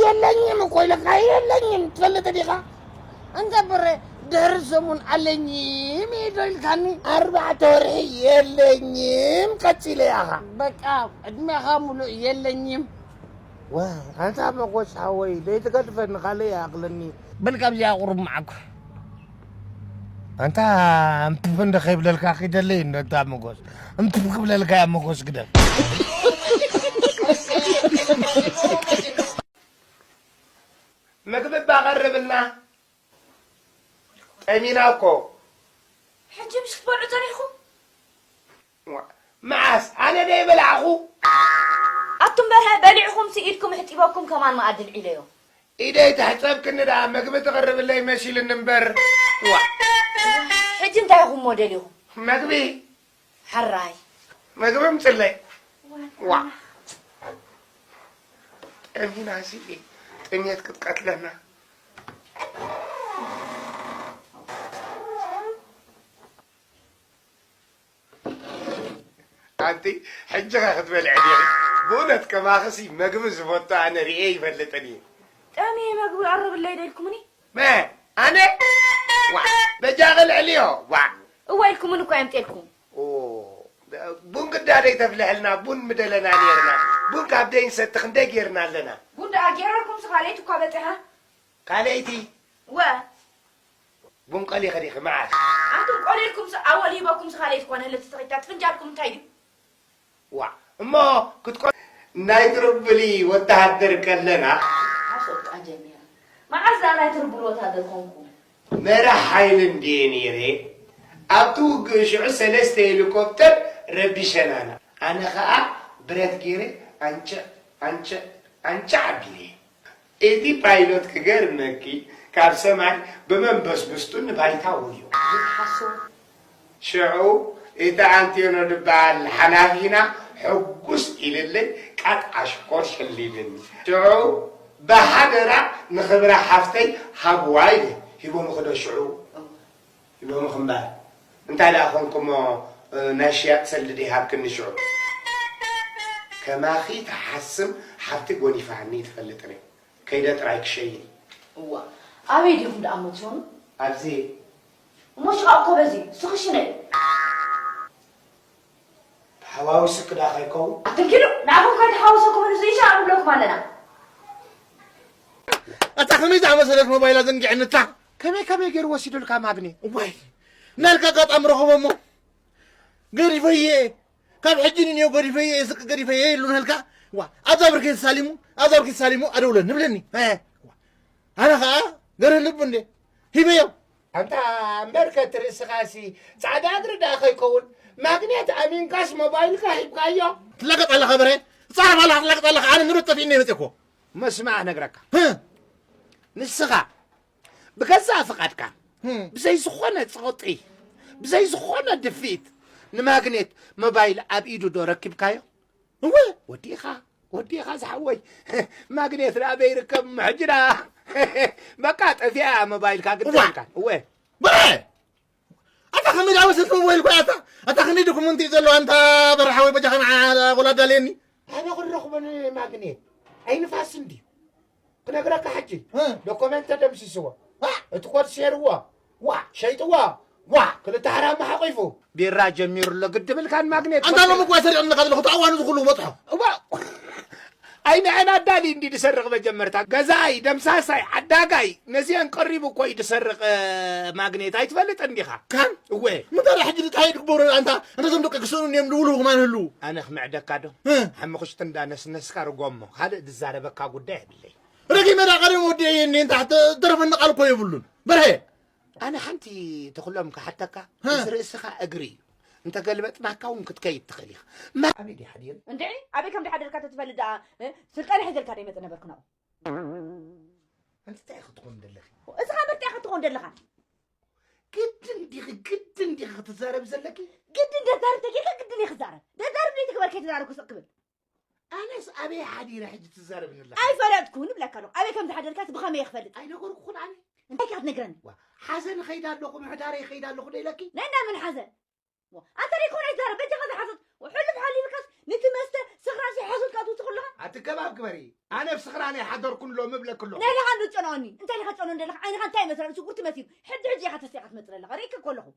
የለኝም እኮ ኢለካ፣ የለኝም። ትፈልጥ ዲኻ? እንተ ብረ ድሕሪ ሰሙን ኣለኝም እዩ ዶ ኢልካኒ? ኣርባዕተ ወርሒ የለኝም ቀጺለ ያኻ። በቃ ዕድሜኻ ሙሉእ የለኝም። ዋ፣ ኣንታ መጎስ ሓወይ፣ ደይትገድፈኒ፣ ካልእ ይኣኽለኒ። በል ካብዚኣ ቁሩብ መዓኮ። ኣንታ እንትፍ እንደ ከይብለልካ ኪደለይ እንደ ኣንታ መጎስ። እንትፍ ክብለልካ እያ መጎስ ግደፍ። ምግቢ እባ ቀርብልና። ጠሚና እኮ። ሕጂ ምሽ ክትበልዑ ጸኒሕኩም? ዋ፣ መዓስ? ኣነ ደይ በላዕኹ? ኣቱም በርሀ በሊዕኹም ሲ ኢድኩም ሕጢበኩም ከማን መኣዲ ልዒለዮ። ኢደይ ተሕጸብክኒ ደኣ ምግቢ ትቕርብለይ መሲልኒ እምበር። ዋ። ሕጂ እንታይ ኢኹም ሞዴል ኢኹም? መግቢ። ሕራይ። መግቢ ምጽለይ። ዋ። ጠሚና ሲ ጥሜት ክትቀትለና። ኣንቲ ሕጂ ኸ ክትበልዒ ዲኺ? ብእውነት ከማኽሲ መግቢ ዝፈቱ ኣነ ርኤ ይፈልጥን እየ። ጠምየ መግቢ ቀርብለይ ዶ ኢልኩምኒ? መ ኣነ? ዋ፣ በጃኺ ልዕልዮ። ዋ። እወ ኢልኩምኒ እኮ የምጤልኩም። ኦ፣ ቡን ግዳ ደይ ተፍልሐልና፣ ቡን ምደለና ኔርና። ቡን ካብ ደይ ንሰቲ ክንደይ ጌርና ኣለና። ቡን ደኣ ጌረልኩም ስኻ ለይቲ እኳ በጺሓ። ካልኣይቲ? ወ። ቡን ቀሊኺ ዲኺ መዓስ? ኣንቱም ቆሊልኩም ስ-፣ ኣወል ሂበኩም ስ-፣ ካልኣይቲ እኳ ንህልቲ ተኺታት ፍንጃልኩም እንታይ ድዩ? ዋ፣ እሞ ክትቆ-፣ ናይ ትርብሊ ወተሃደር ከለና። ሓሶት ቃ ጀሚራ። መዓስ ደኣ ናይ ትርብሊ ወተሃደር ኮንኩ? መራሕ ሓይሊ እንድየ ነይረ። ኣብቲ ውግእ ሽዑ ሰለስተ ሄሊኮፕተር ረቢሸናና። ኣነ ኸኣ ብረት ገይረ ኣንጭዕ፣ ኣንጭዕ፣ ኣንጭዕ ኣቢለ። እቲ ፓይሎት ክገርመኪ፣ ካብ ሰማይ ብመንበስብስቱ ንባይታ ወርዮ። ሓሶት። ሽዑ እቲ ኣንቴኖ ዝበሃል ሓላፊና ሕጉስ ኢልለይ ቃጥ ኣሽኮር ሸሊምኒ። ሽዑ ብሓደራ ንኽብራ ሓፍተይ ሃብዋ ኢለ ሂቦምኺ ዶ ሽዑ? ሎምኺ እምበር እንታይ ደኣ ኾንኩሞ፣ እ፣ ናይ ሽያጥ ሰልዲ ደይሃብክኒ ሽዑ። ከማኺ ትሓስም ሓፍቲ ጎኒፋኒ ትፈልጥኒ። ከይደ ጥራይ ክሸይን። እዋ፣ ኣበይ ዲኹም ደኣ እሞ ትኾኑ? ኣብዚ። እሞ ሽቓ እኮ በዚ፣ ስኽሽነይ። ተሓዋዊስኪ ደኣ ከይከውን? ኣትንኪሉ፣ ንዓኹም ከይተሓወሰኩም ንሱ ይሻ ንብለኩም ኣለና። ኣታ ከመይ ዝኣመሰለት ሞባይል ኣዘንጊዐኒ እታ። ከመይ ከመይ ገይሩ ወሲዱልካ ማግኔ? እዋይ፣ ናልካ ኣጋጣሚ ረኸቦ እሞ ገዲፈየ፣ ካብ ሕጂ ንንዮ ገዲፈየ፣ ስቅ ገዲፈየ ኢሉ ናልካ። ዋ፣ ኣብዛ ብርኬ ተሳሊሙ፣ ኣብዛ ብርኬ ተሳሊሙ ኣደውለኒ ብለኒ። እ፣ ዋ፣ ኣነ ኸኣ ገረ ልቡ እንዴ ሂበዮ። ኣንታ እምበር ከትርእስኻሲ ጻዕዳ እግሪ ደኣ ከይከውን፣ ማግኔት ኣሚንካስ ሞባይልካ ሂብካዮ። ትላገጽ ኣለኻ በረ፣ ትጻረፍ ኣለኻ፣ ትላገጽ ኣለኻ። ኣነ ንብረት ጠፊእኒ እየ መጺእኮ። መስማዕ ነግረካ። ህ። ንስኻ ብገዛእ ፍቓድካ፣ ህ። ብዘይ ዝኾነ ጸቕጢ፣ ብዘይ ዝኾነ ድፍኢት ንማግኔት ሞባይል ኣብ ኢዱ ዶ ረኪብካዮ? እወ። ወዲኻ፣ ወዲኻ ዝሓወይ። ማግኔት ደኣ በይርከብ እሞ ሕጂ ደኣ በቃ ጠፊኣ ሞባይልካ ግዲ እዋ። ኢልካ። እወ። በረ! ኣታ ከመይ ደኣ መሰልቲ ሞባይል እኮ እያ ኣታ። ኣታ ክንደይ ዶኩመንት እዩ ዘለዋ ኣንታ በረ ሓወይ በጃኻ ንዓ ወላዳ ለየኒ። ኣነ ክረኽቦ ንማግኔት። ኣይንፋስ እንድዩ። ክነግረካ ሕጂ። እ። ዶኮመንት ተደምሲስዎ። እ። እቲ ኮድ ሴርዎ። ዋ፣ ሸይጥዎ። ዋ፣ ክልተ ሓራማ ሓቂፉ። ቢራ ጀሚሩ ኣሎ ግድብልካን ማግኔት ኣንታ ሎሚ እኮ ሰሪቕ ኣለኻ ዘለኹ፣ እቲ ኣዋኑ ዝኹሉ በጽሖ። እዋ፣ ኣይ ንዕና ኣዳሊ እንዲ ዝሰርቕ መጀመርታ። ገዛይ፣ ደምሳሳይ፣ ዓዳጋይ፣ ነዚአን ቀሪቡ እኮ እዩ ዝሰርቕ፣ እ፣ ማግኔት። ኣይትፈልጥን ዲኻ? ካን? እወ። ምንታይ ሕጂ እንታይ ክገብሩ ኣንታ? ኣንታ እዞም ደቂ ክስእኑ እዮም ዝብሉ ከማን ህልው። ኣነ ክምዕደካ ዶ? እ። ሓሙኽሽቲ እንዳ ነስነስካ ርጎሞ። ካልእ ዝዛረበካ ጉዳይ የብለይ። ረጊመ ዳ ቀደም ወዲአየ እኔ እንታ ተረፈኒ ቃል እኮ የብሉን። በርሄ። ኣነ ሓንቲ ተኽሎም ክሓተካ፣ ሀ። እዚ ርእስኻ እግሪ እዩ። እንተገልበጥናካ እውን ክትከይድ ትኽእል ኢኻ። ማ-፣ ኣበይ ድዩ ሓዲሩ? እንድዒ፣ ኣበይ ከም ድሓደርካ ተትፈልጥ ደኣ፣ እ፣ ስልጣን ሒዘልካ ዶ ይመጽእ ነበርኩ ናብኡ? ኣንቲ እንታይ ክትኾን ደለኺ? እስኻ እምበር እንታይ ክትኾን ደለኻ? ግድን ዲኺ፣ ግድን ዲኺ ክትዛረቢ ዘለኪ? ግድን ደዛርብ ተጌርካ ግድን እየ ክዛረብ። ደዛርብ ደይትግበር ከይተዛረብኩ ስቕ ክብል። ኣነስ ኣበይ ሓዲረ ሕጂ ትዛረብኒ ኣለኻ? ኣይፈለጥኩን እብለካ ኣለኹ። ኣበይ ከም ዝሓደርካስ ብኸመይ እየ ክፈልጥ? ኣይነገርኩኹን ኣነ። እንታይ ከ ክትነግረኒ? ዋ፣ ሓዘን እኸይድ ኣለኹ፣ ምሕዳረይ እኸይድ ኣለኹ ዶ ኢለኪ? ናይ እንዳ መን ሓዘን? ዋ፣ ኣንተ ደይ ኮነ ይዛረብ፣ በጃኻ ዝሓዘት። ዋ፣ ሕሉፍ ሓሊፍካስ ነቲ መስተ ስኽራንሲ ሓሶትካ ትውስኽ ኣለኻ። ኣቲ ከባብ ግበሪ። ኣነ ብስኽራን ኣይሓደርኩን ሎሚ እብለኪ ኣለኹ። ናይ ለኻ እንዶ ጨንኦኒ። እንታይ ኢኻ ጨንኦ እንደለኻ? ዓይንኻ እንታይ ይመስል? ሽጉርቲ መሲሉ። ሕጂ ሕጂ ኢኻ ተሲኻ ትመጽእ ኣለኻ። ርእየካ እኮ ኣለኹ።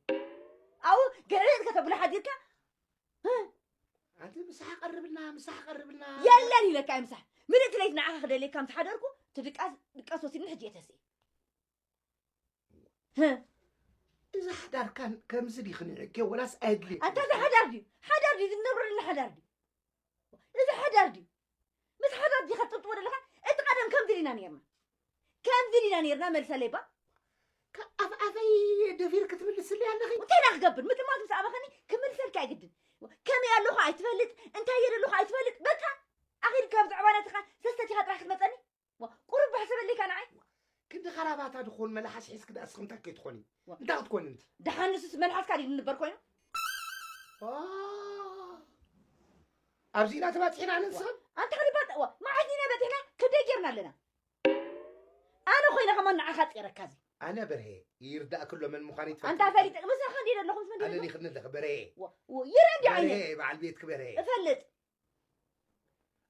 ኣብኡ ግዕርጥ ከተብሎ ሓዲርካ። ኣንቲ ምሳሕ ቀርብልና፣ ምሳሕ ቀርብልና። የለን ኢለካ እየ ምሳሕ። ምልእቲ ለይቲ ንዓኻ ክደልየካ ምስ ሓደርኩ፣ እቲ ድቃስ፣ ድቃስ ወሲድኒ ሕጂ እየ ተስእ። ህህ። እዚ ሓዳርካን ከምዚ ድዩ ክንዕቅዮ ወላስ ኣየድልየክን? ኣንታ እዚ ሓዳር ድዩ? ሓዳር ድዩ? ዝነብረሉ ሓዳር ድዩ? እዚ ሓዳር ድዩ? ምስ ሓዳር ዲኻ ትጥምጥሞ ዘለኻ? እቲ ቀደም ከምዚ ዲና ነይርና? ከምዚ ዲና ነይርና? መልሰለይ ባ። ካብ ኣፍ ኣፈይ ደፊርኪ ትምልስለይ ኣለኺ? እንታይ ኢና ክገብር? ምጥማት ምስ ኣበኸኒ ክምልሰልካ ኣይግድን። ከመይ ኣለኹ ኣይትፈልጥ፣ እንታይ እየ ዘለኹ ኣይትፈልጥ። በቃ ኣኺድካ ብዛዕባ ናትኻ ሰስተቲኻ ጥራሕ ክትመጸኒ? ዋ፣ ቁሩብ ባህ ዝበለካ ንዓይ። ክንዲ ኸራባታ ድኾን መልሓስ ሒዝኪ ደኣ እስኺ እንታይ ከይትኾኒ? ዋ። እንታይ ክትኮኒ እንቲ? ደሓን ንሱስ መልሓስካ ድዩ ንበር ኮይኑ? ዋ። ኣብዚ ኢና ተባጺሕና ንስኽን? ኣንታ ኸዲ ባጥ-፣ ዋ፣ መዓዝ ኢና በጺሕና? ክንደይ ጌርና ኣለና? ኣነ ኮይነ ከማን ንዓኻ ጼረካ እዚ። ኣነ በርሄ ይርዳእክ ኣሎ መን ምዃነይ ትፈልጥ ኣንታ ኢኻ። ፈሊጠ፣ ምሳኻ እንዲየ ዘለኹ፣ ምስ መን ኣነ ድየ ዘለኹ? ሊኽኒ ኣለኺ በርሄ። ዋ፣ ዋ፣ ይረ እንዲዮ በርሄ፣ ዓይነ? በዓል ቤትኪ በርሄ። እፈልጥ።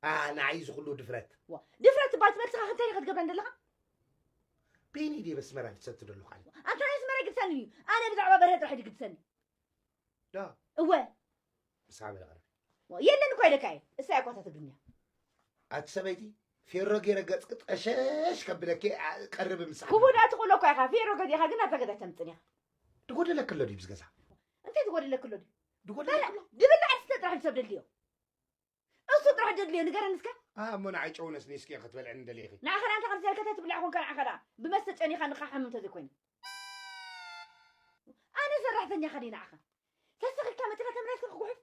ኣ፣ ንዓይ እዚ ኩሉ ድፍረት። ዋ፣ ድፍረት ትበሃል ትበልጽኻ እንታይ ኢኻ ትገብረን ዘለኻ? በይነይ ድየ በስመራ ዝሰቲ ዘለኹ ኣነ? ኣንታ ናይ ኣስመራ ይግድሰኒ እዩ። ኣነ ብዛዕባ በርሄ ጥራሕ እዩ ዝግድሰኒ። ዶ? እወ። ምሳሕ በለ ቀርብ። ዋ፣ የለን እኮ ኢለካ እየ። እሳ እያ እኮ እታ ትግርኛ። ኣቲ ሰበይቲ፣ ፌሮ ገይረ ገጽኪ ጠሸሽ ከብለኪ፣ ኣ፣ ቀርብ ምሳሕ ክቡድ በለ። ኣትቑሎ እኮ ኢኻ። ፌሮ ገዚእኻ ግን ኣብዛ ገዛ ኣይተምጽእን ኢኻ። ድጎደለኪ ኣሎ ድዩ ብዚ ገዛ? እንታይ ዝጎደለኪ ኣሎ ድዩ? ድጎደለኪ ኣሎ? ድብላዕ ዝስተ ጥራሕ እዩ ሰብ ደልዮ። እሱ ጥራሕ ደድልዮ፣ ንገረኒ እስከ። ኣ፣ እሞ ንዓይ ጨው ነስኒስኪ ክትበልዕኒ ደሊኺ? ንዓኻ ደኣ እንታይ ከም ዝሰልከተ ትብላዕ ኮንካ ንዓኻ ደኣ ብመስተ ጨኒኻ ንኻሕም እንተዘይኮይኑ። ኣነ ሰራሕተኛኻ ድየ ንዓኻ? ተሰኺልካ መጺኻ ተመላሲኻ ክጉሕፍ?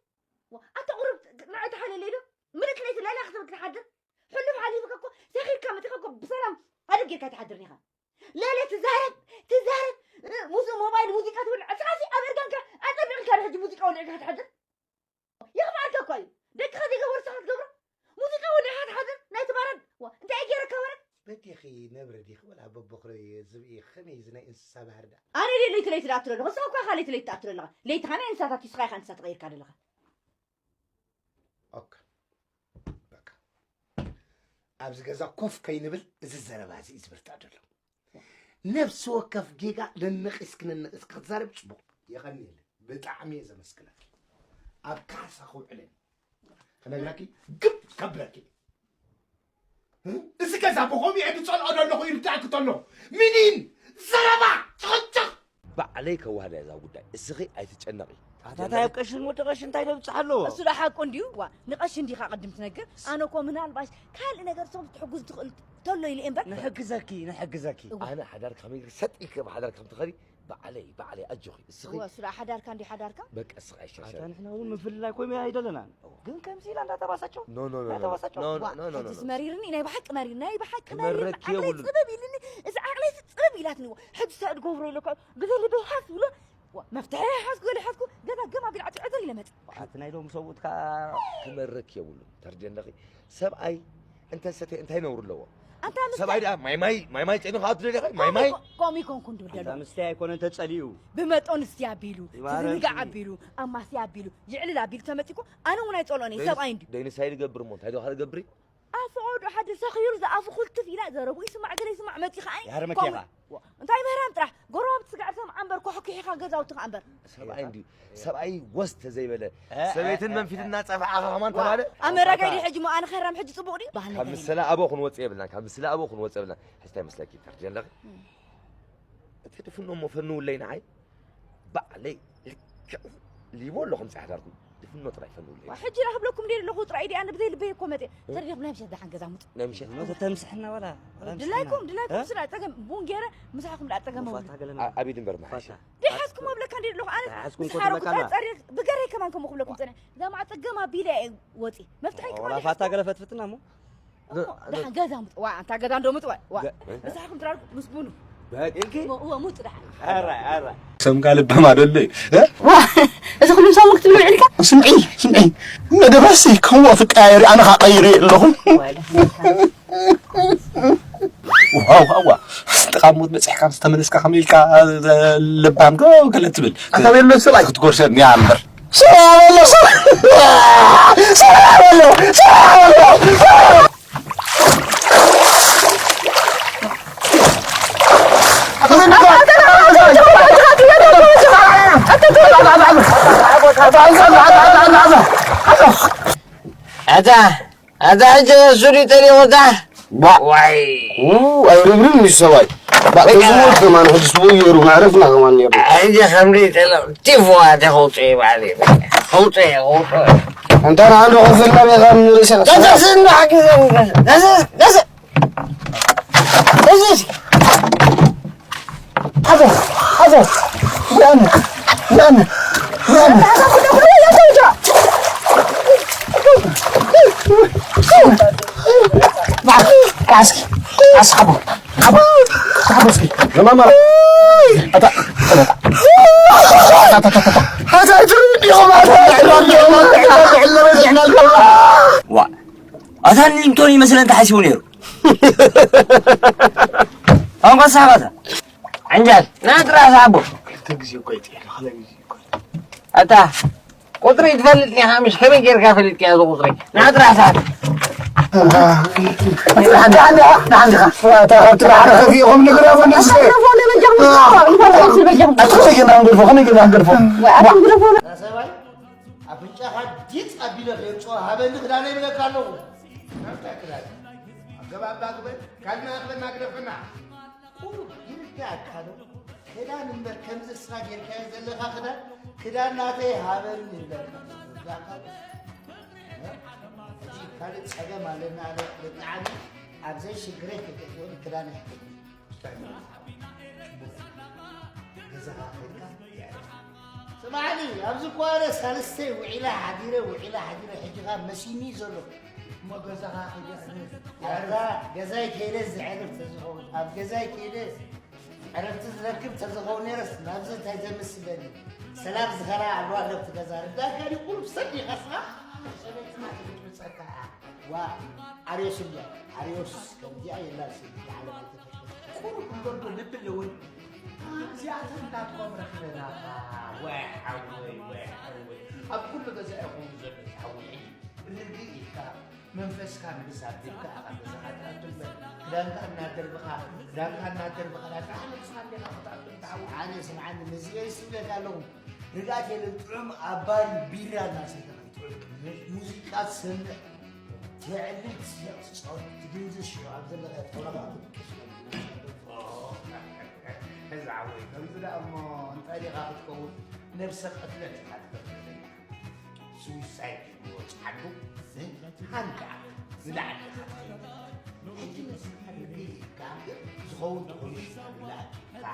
ዋ፣ ኣታ ቁሩብ ንዓይ ተሓልየለይ ዶ? ምልእቲ ለይቲ ሌላ ክትብል ክትሓድር? ሕሉፍ ሓሊፉካ እኮ ሰኺልካ መጺኻ እኮ ብሰላም ኣደግ ጌርካ ኣይትሓድርን ኢኻ። ሌሊ ትዛረብ፣ ትዛረብ፣ እ፣ ሙዝ-፣ ሞባይል ሙዚቃ ትብል። እስኻሲ ኣብ እርጋንካ ኣጸቢቕካ ዶ ሕጂ ሙዚቃ ወሊዕካ ክትሓድር? የኽፍኣልካ እኮ እዩ። ደቅኻ ዘይገበሩ ንስኻ ትገብሮ? ሙዚቃ ወሊዕኻ ትሓድር? ናይ ትባረድ? ዋ፣ እንታይ እዩ ገይረካ በረድ? በዲኺ ነብሪ ዲኺ ወላ በቦኽሪ ዝብኢ ከመይ እዚ ናይ እንስሳ ባህሪ ደኣ? ኣነ ድየ ለይቲ ለይቲ ዝኣቱ ዘለኹ? ንስኻ እኮ ኢኻ ለይቲ ለይቲ ትኣቱ ዘለኻ። ለይትኻ ናይ እንስሳታት እዩ፣ ንስኻ ኢኻ እንስሳ ተቐይርካ ዘለኻ። ኦኬ። በቃ። ኣብዚ ገዛ ኮፍ ከይንብል እዚ ዘረባ እዚ እዩ ዝብርታዕ ዘሎ። ነፍሲ ወከፍ ጌጋ ነነቒስኪ ነነቒስኪ ክትዛረብ ጽቡቕ። የቐንየለይ። ብጣዕሚ እየ ዘመስግነኪ። ኣብ ካሕሳ ክውዕል እየ። ክነግረኪ ግብ ከብለኪ። እዚ ገዛ ብኸምኡ እየ ዝጸልኦ ዘለኹ ይርዳእኪ ተሎ። ምኒን ዘረባ ጭቕጭቕ። ባዕለይ ከዋህዳ እዛ ጉዳይ። እስኺ ኣይትጨነቒ። ኣታ እንታይ ኣብ ቀሽን ወዲ ቀሽን እንታይ ደብጽሕ ኣለዎ? እሱ ደኣ ሓቁ እንድዩ። ዋ፣ ንቐሺ እንዲኻ ቅድም ትነግር? ኣነ እኮ ምናልባሽ ካልእ ነገር ሶም ትሕጉዝ ትኽእል ተሎ ኢለ እየ እምበር። ንሕግዘኪ፣ ንሕግዘኪ። እዋ። ኣነ ሓዳር ከመይ ሰጥ ኢልኪ ኣብ ሓዳር ከም ትኸዲ ባዕለይ፣ ባዕለይ ኣጆኺ። እስኺ እዋ፣ እሱ ደኣ ሓዳርካ እንድዩ ሓዳርካ? በቃ እስኺ ኣይሸርሸር። ኣታ ንሕና እውን ምፍልላይ ኮይ ኣይደለናን። እዋ። ግን ከምዚ ኢላ እንዳተባሳጨው? ኖ፣ ኖ፣ ኖ፣ ኖ። እንዳተባሳጨው? ኖ፣ ኖ፣ ዋ፣ ኖ፣ ኖ፣ ኖ፣ ሕጅስ ኖ። መሪርኒ፣ ናይ ብሓቂ መሪርኒ። ክመረኪ ዓቕለይ የብሉን። ጽብብ ኢልኒ፣ እዚ ዓቕለይ ጽብብ ኢላትኒ። ሕጅስ እንታይ እድገብሮ ኢለካ ግዜ ልበይ ሓስ ብሎ ዋ፣ መፍትሒ ሓዝኩ ገለ ሓዝኩ ገዛ ገም ኣቢል ዓፂ ዕፅር ኢለ መፅ። ሓንቲ ናይ ሎም ሰብኡት ከዓ ክመረክ የብሉን። ተርጀ ኣለኺ። ሰብኣይ እንተ ሰተ እንታይ ነውሩ ኣለዎ? ኣንታ ምስ ሰብኣይ ደኣ ማይ ማይ፣ ማይ ማይ ጨኒኻ ኣትደለኸ? ማይ ማይ? ኮሚ ኮንኩ እንድብል ኣንታ ደሎ። ምስታይ ኣይኮነን ተጸሊኡ። ብመጠኑ እስቲ ኣቢሉ፣ ይባረር ትዝንጋዕ እስቲ። ኣቢሉ፣ ኣማሲ ኣቢሉ፣ ይዕልል ኣቢሉ ተመጺኩ፣ ኣነ እውን ኣይጸልኦን እየ፣ ደይንስ-፣ ሰብኣይ እንድዩ። ደይንሳይ ልገብር እሞ፣ እንታይ ዶ ኻልገብር? ኣብ ፈቐዶ ሓድር ሰኺሩ ዝኣፉ ኩልትፍ ኢላ ዘረብኡ ይስማዕ ገለ ይስማዕ መጺ ከኣ ያርመኪ ኮም-፣ ኢኻ። ዋ፣ እንታይ ምህራም ጥራሕ፣ ጎረባብቲ ስጋዕ ሰምዓ እምበር፣ ኮሕኩሒኻ ገዛውትኻ እምበር። ሰብኣይ እንድዩ፣ ሰብኣይ ወስ ተዘይበለ፣ እ፣ ሰበይትን እ፣ መንፊትና እ፣ ጸፍዓኻ ከማን ዋ፣ ተባለ። ኣብ መራጋይ ድዩ ሕጂ እሞ ኣነ ኸራም ሕጂ ጽቡቕ ድዩ? ባህል ካብ ነገር የለን። ምስላ ኣቦ ክንወጽእ የብልናን፣ ካብ ምስላ ኣቦ ክንወጽእ የብልናን። ሕስታይ መስለኪ፣ ተርጀ ኣለኺ? እም። እቲ ድፍኖ እሞ ፈንውለይ ንዓይ፣ ባዕለይ ልክዕ ሊቦ ኣለኹም ጻሕዳርኩም። ድፍኖ ጥራይ ፈንውለይ። ዋ፣ ሕጂ ዳኣ ክብለኩም ድየ ኣለኹ ጥራይ ድየ፣ ኣነ ብዘይ ልበይ እኮ መጤ። እ? ተሪፍ ናይ ምሸት ደሓን ገዛ ሙጥ። ናይ ምሸት? ኖ ተተምስሕና ዋላ፣ ዋላ ድላይኩም፣ ምሳሕና። ድላይኩም እ? ስራ ጸገም ቡን ገይረ ምሳሕኩም ደኣ ጸገም ኣውሉ። ፋታ ገለና። ኣ-፣ ኣብ ኢድን በር መሓሻ። ፋታ። ዲሓዝኩም ኣብለካ እንዲ ኣለኹ፣ ኣነ ደሓዝኩም ምስ ኮ ሓረኩ ትብለካ ኣላ። ጸሪር ብገረይ ከማን ከም ክብለኩም ዋ። ጸነ። እዛ መዓ ጸገም ኣቢለ እየ ወጺ። መፍትሒ ዋ፣ ከማን ዋላ ፋታ ዲሓዝኩም። ገለ ፈትፍትና እሞ። እሞ፣ ዶ-፣ ዶ-፣ ደሓን ገዛ ሙጥ። ዋ፣ ኣንታ ገዛ እንዶ ሙጥ፣ ዋ፣ ዋ። ገ-፣ ምሳሕኩም ትራርኩ ምስ ቡኑ። በቂ። እሞ፣ እወ፣ ሙጥ ደሓን። ኣራይ፣ ኣራይ። ሰምካ ልባም ኣደለይ፣ እ? ዋ፣ እዚ ኩሉ ምሳሙ ክትብል ውዒልካ? ስምዒ፣ ስምዒ። መደባሲ ከምኡ ትቀያየሪ፣ ኣነ ኸዓ ቀይሪ ኣለኹ። ዋ፣ ደሓን። ዋው፣ ዋው፣ ዋው። ጥቓ ሞት በጺሕካ ምስ ተመለስካ ከመይ ኢልካ፣ እ፣ ልባም ዶ ገለ ትብል? ኣታ ቤሎ ሰብኣይ። ክትጎርሰኒ እያ እምበር። ሰብኣይ ቤሎ ሰብ። ኣታ ኣታ ሕጂ ሱሪ ጠሊቑ እታ ባ ዋይ ኣይርብርብ እዩ ሰብኣይ። ባ ተዝወር ከማን ሕጂ ስቡ ገይሩ መዕረፍና ከማን ነይሩ። ሕጂ ከምዚ ጠሊቕ ቲፎ ኣተ ከውፅእ ይበሃል እዩ። ከውፅእ ከውፅእ ኣንታ ንዓንዶ ከፍልና ሜኻ ንርእሲ ደሰስ እንዶ ሓጊዘ ደሰስ ደሰስ ደሰስ ሓዘ ሓዘ ያነ ያነ ያነ እስኪ ኣስሓቦ ሓቦ ሓቦ እስኪ ለማማ ኣታ ኣታ ኣታ ኣታ ኣታ ሓታ ትርዲኹም ኣታ ዋ ኣታ ሊንቶን ይመስለን ተሓሲቡ ነይሩ። ኣንኳ ሳባታ ዕንጃል ናጥራ ሳቦ ክልተ ግዜ እኮ ይጥየል፣ ክልተ ግዜ እኮ። ኣታ ቁፅሪ ትፈልጥ ዲኻ? ምሽ ከመይ ጌርካ ፈሊጥካ እዚ ቁፅሪ? ናጥራ ሳብ ኣታ ካብቲ ባሕሪ ከፊእኹም ንግረፉ ንስከ ኣታ ከመይ ጌርና ክንገድፎ? ከመይ ጌርና ክንገድፎ? ኣፍንጫኻ ዲጥ ኣቢለ ከየምፅኦ ሃበኒ ክዳነይ ይብለካ ኣለኹ። ናብታ ክዳን ኣገባባ ግበር፣ ካልድና ክበና ግደፈና። ቁሩብ ይርዳእካ ዶ? ክዳን እምበር ከምዚ እስኻ ጌርካዮ ዘለኻ ክዳን፣ ክዳን ናተይ ሃበኒ ይብለካ። ይርዳእካ ዶ? ሕጂ ካልእ ጸገም ኣለና፣ ኣነ ብጣዕሚ ኣብ ዘይሽግረይ ከይተእትወኒ ክዳን ኣይሕተኒ። እንታይ ማለት እዩ? ገዛኻ ኸይድካ የዕርፍ። ስማዕኒ፣ ኣብዚ እኮ ኣነ ሳልስተይ ውዒለ ሓዲረ፣ ውዒለ ሓዲረ፣ ሕጂ ኸኣ መሲኒ ዘሎ። እሞ ገዛኻ ኸይደ ኣዛ፣ ገዛይ ከይደ ዘዕርፍ ተዝኸውን፣ ኣብ ገዛይ ከይደ ዕረፍቲ ዝረክብ ተዝኸውን ነይረስ፣ ናብዚ እንታይ ዘምስለኒ? ሰላም ዝኸራ ኣለዋ ለብቲ ገዛ። ርዳእካ ድዩ ቁሩብ ሰብ ኢኻ ስኻ? ሰበይትና ትግልብጸካ እያ። ዋ፣ ኣርዮስ እንድያ፣ ኣርዮስ ከምዚኣ የላን ስኒ፣ ብዓለም ኣይተፈጥረን። ቁሩብ እምበር ዶ ልቢ ኣለወን? እዚኣተን ናትኩም ረኺበናኻ። ወይ ሓወይ፣ ወይ ሓወይ። ኣብ ኩሉ ገዛ ኢኹም ዘሎ ዝሓወይ። ርግእ ኢልካ፣ መንፈስካ ንብስ ኣቢልካ ኢኻ ገዛኻ ትኣቱ እምበር፣ ክዳንካ እናደርበኻ፣ ክዳንካ እናደርበኻ፣ ዳርጋ ሓመድስኻ እንዲኻ ክትኣቱ እንተሓወይ። ኣነ ስምዓኒ፣ ምስዚኤ ይስብለካ ኣለኹ። ርግኣት የለን፣ ጥዑም ኣባል ቢራ እናሰተኻ፣ ጥዑም ሙዚቃ ትሰምዕ፣ ተዕልል፣ ትስሕቕ፣ ትጻወት፣ ትድንዝዝ፣ ሽዑ ኣብ ዘለኻዮ ጣውላ ክትድቅስ ማለት እዩ። ኦ፣ እዚ ሓወይ፣ ከምዚ ደኣ እሞ እንታይ ዲኻ ክትከውን? ነብሰ ቅትለት ኢኻ ትገብር ዘለኻ። ስዊሳይድ ይብልዎ ጻዕዱ፣ እ? ሃንዳ ንላዕሊ ኢኻ ትኸይድ። ሕጂ ነዚ ሓድጊ ኢልካ ዝኸውን ተኾይኑ ሽማግለ ኣኪብካ፣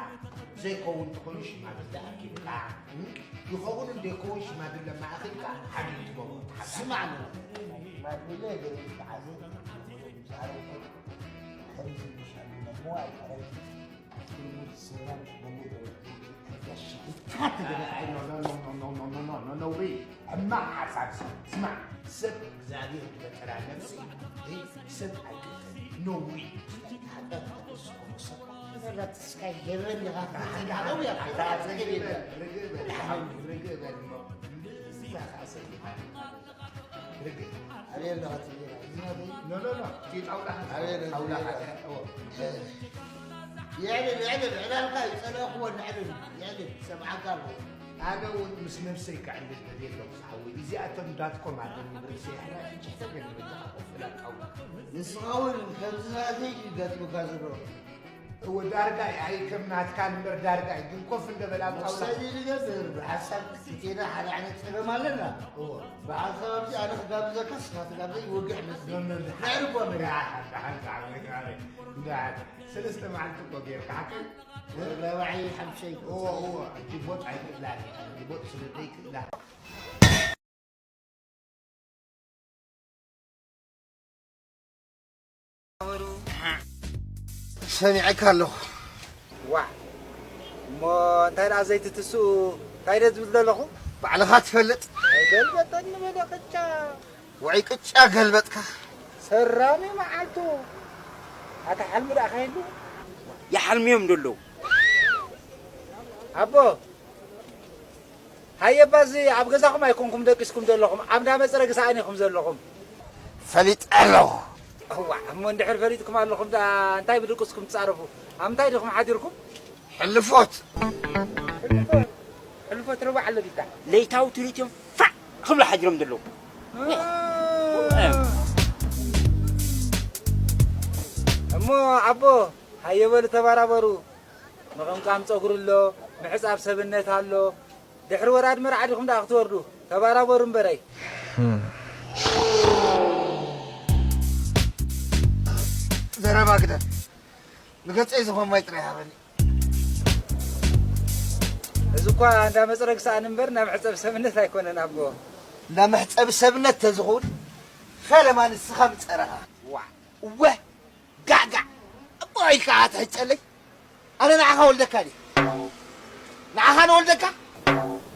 ዘይከውን ተኾይኑ ሽማግለ ኣኪብካ፣ እ? ይኸውን እንደይከውን ሽማግለ ማእኺልካ ሓድጊ ትገብሮ ትሓታ። ስማዕ ሎ፣ ሽማግለ ገይሩ ዝዓዘ፣ ዝዓረፈ፣ ከምዚ ሽማግለ እሞ ኣይቀረብን። ሕማቕ ሓሳብ ሰብ። ስማዕ፣ ሰብ እግዚኣብሔር ዝፈጠራ ነፍሲ፣ እ፣ ሰብ ኣይቅተል። ነውሪ። ርግእ በል፣ ርግእ በል። ርግእ። ኣበይ ኣለኻ ትብል? እዚ ናተይ? ኖ፣ ኖ፣ ኖ። እቲ ጣውላ። ኣበይ ኣለኻ? ጣውላ። የዕልል፣ የዕልል፣ ዕላልካ ይጸለእኽዎ፣ ንዕልል፣ የዕልል፣ ሰምዓካ ኣለኹ። ኣነ እውን ምስ ነብሰይ ከዕልል ደልየ ኣለኹ፣ ዝሓወይ። እዚኣቶም ዳትኮም ኣለኒ፣ ብርእሰይ ኣሕላፊ ጭሕተ ገለ በጃኻ ኮፍ ኢላ ጣውላ። ንስኻ እውን ከምዚ ናተይ ድዩ ገጢሙካ ዘሎ? እወ፣ ዳርጋ እዩ። ኣይ፣ ከም ናትካ እምበር ዳርጋ እዩ። ግን ኮፍ እንደ በላ ኣብ ጣውላ። መውሰዲ ንገብር፣ ብሓሳብ ክልቴና ሓደ ዓይነት ጸገም ኣለና። እወ። ብሓሳብ ኣብዚ ኣነ ክጋብዘካ፣ ንስኻ ትጋብዘ፣ ይወግሕ መስል። ኖ፣ ኖ፣ ኖ። ነዕርፎ ነገር። ደሓን፣ ደሓን፣ ደሓን፣ ደሓን፣ ደሓን። ሰለስተ መዓልቲ እኮ ጌርካ፣ ሓቀይ? ወረ ባባዓይ ሓምሸይ። እወ፣ እወ። ሕጂ ቦጥ ኣይክእላን እየ። ሕጂ ቦጥ ስለ ዘይክእላ። ሰሚዐካ ኣለኹ። ዋ፣ እሞ እንታይ ደኣ ዘይትትስኡ እንታይ ደ ዝብል ዘለኹ? ባዕልኻ ትፈልጥ። ኣይገልበጠኒ በለ ቅጫ። ውዑይ ቅጫ ገልበጥካ። ሰራሚ መዓልቱ። ኣታ ሓልሚ ደኣ ከይሉ? ይሓልምዮም ደለዉ። ኣቦ፣ ሃየ እባ፣ እዚ ኣብ ገዛኹም ኣይኮንኩም ደቂስኩም ዘለኹም፣ ኣብ እንዳ መጽረጊ ሰኣን ኢኹም ዘለኹም። ፈሊጠ ኣለኹ። እዋ፣ እሞ እንድሕር ፈሊጥኩም ኣለኹም ደኣ፣ እንታይ ብድቅስኩም ትጻረፉ? ኣብ ምንታይ ዲኹም ሓዲርኩም? ሕልፎት። ሕልፎት፣ ሕልፎት ረቡዕ ኣሎ ዲታ። ለይታዊ ትርኢት እዮም ፋዕ ክብሉ ሓዲሮም ዘለዉ። እሞ ኣቦ፣ ሃየ በሉ ተባራበሩ። ምቕምቃም ጸጉሪ ኣሎ፣ ምሕጻብ ሰብነት ኣሎ። ድሕሪ ወራድ መርዓ ዲኹም ደኣ ክትወርዱ? ተባራበሩ እምበረይ። ዘረባ ግደፍ። ንገጸይ ዝኾን ማይ ጥራይ ሃበኒ። እዚ እኳ እንዳ መጽረግ ሰኣን እምበር፣ እንዳ መሕጸቢ ሰብነት ኣይኮነን ኣቦ። እንዳ መሕጸቢ ሰብነት ተዝኸውን፣ ፈለማ ንስኻ ምጸረኻ። ዋ። እወ፣ ጋዕጋዕ። እሞ ኢልካ ትሕጨለይ? ኣነ ንዓኻ ወልደካ ድየ? ንዓኻ ንወልደካ?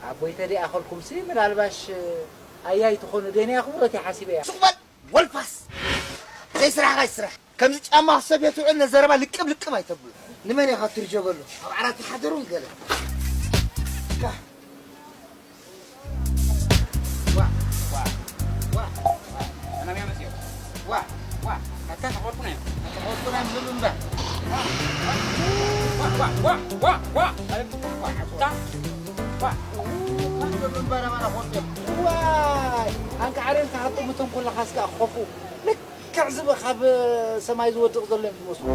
ኣቦይ ተደይኣኸልኩምሲ፣ ምናልባሽ ኣያይ ትኾኑ ደንያ ክብረት እየ ሓሲበያ። ሱቕ በል፣ ወልፋስ። ዘይስራሕኻ ይስራሕ። ከምዚ ጫማ ክሰብ እየ ትውዕል፣ ነዘረባ ልቅብ ልቅብ ኣይተብሉ። ንመን ኢኻ ትርጀገሉ? ኣብ ዓራት ይሓደሩን ገለ። ካ። ዋ፣ ዋ፣ ዋ፣ ዋ። ሰላም ያመጽዮ። ዋ፣ ዋ። ኣታ ተቆርቁና እዮም። ተቆርቁና እዮም፣ ዝም እምበር። ዋ፣ ዋ፣ ዋ። ኣታ፣ ዋ። ዝም እምበር፣ ኣማና ኾርቁ እዮም። ዋይ፣ ኣንቃዕሬን ክሓጥሙ ተንኮለኻስ ከኣ ክኸፍኡ። ልክዕ ዝብ-፣ ካብ ሰማይ ዝወድቕ ዘሎ እዮም ዝመስሉ።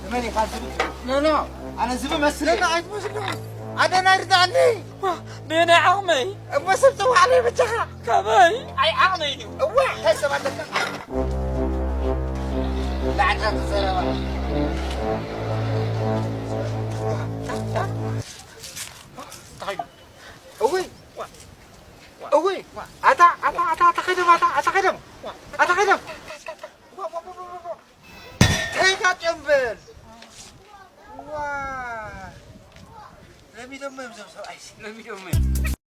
ንመን ኢኻ ዝብ-፣ ኖ፣ ኖ፣ ኣነ ዝብ መስል እየ። ኣይትመስልኒ። ኣደና ርዳእኒ። ዋ፣ በየናይ ዓቕመይ? እሞ ሰብ ጸዋዕለይ በጃኻ። ካበይ? ኣይ ዓቕመይ ድዩ? እዋ፣ እንታይ ሰብ ኣለካ? ላዕልካ ትዘረባ። ተኸይዱ። እውይ፣ እውይ፣ ኣታ፣ ኣታ፣ ኣታ፣ ኣታ ኸደም፣ ኣታ፣ ኣታ ኸደም፣ ኣታ ኸደም። ተይካ ጨምበል። ዋ፣ ለሚዶም እዮም እዞም ሰብኣይሲ፣ ለሚዶም እዮም።